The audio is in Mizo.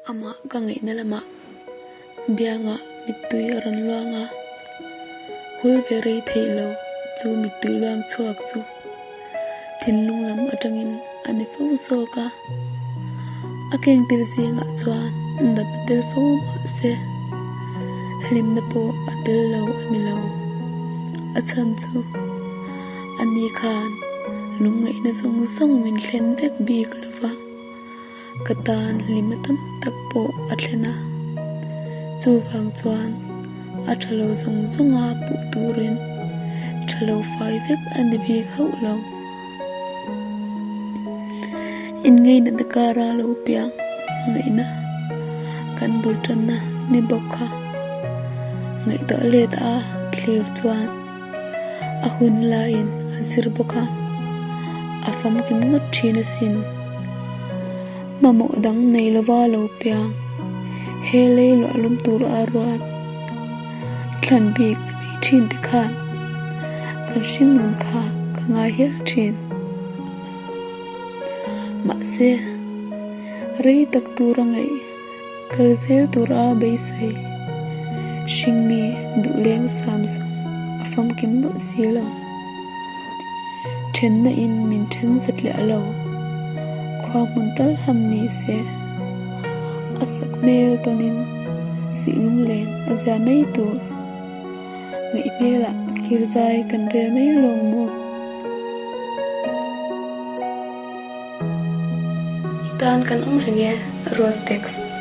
Amah ka ngaihna lamah biangah mittui a rawn luang a, hul ve rei theih lo chu mittui luang chhuak chu thinlung lam atangin a ni fo zawk a. A keng tel zingah chuan natna tel fo mah se hlimna pawh a tel lo a ni lo. A chhan chu ani khan lungngaihna zawng zawng min thlen vek bik lo va. Ka tan hlimna tam tak pawh a thlen a, chuvang chuan a tha lo zawng zawnga puh turin tha lo fai vek a ni bik hauh lo. Inngainatna kara lo piang hmangaihna kan bul tanna ni bawk kha ngaihtuah let a thlir chuan A hun laiin a zir bawk a, a famkim ngawt thin asin. Mamawh dang nei lova lo piang, he lei luahlum tur a ruat thlan bik a bei thin te khan kan hringnun kha ka ngai hial thin. Mahse, rei tak tur a ngaih Kal zel tur a beisei. Hringmi duhleng sam zawng a famkim mawlh si lo. Thenna in min then zatliah lo. Khua hmun tal ham ni se. A sak hmel tawnin suih lungleng a zia mai tur. Ngaih hmelah khirzai kan rel mai lawng maw? I tan kan awm reng e, Rose Text.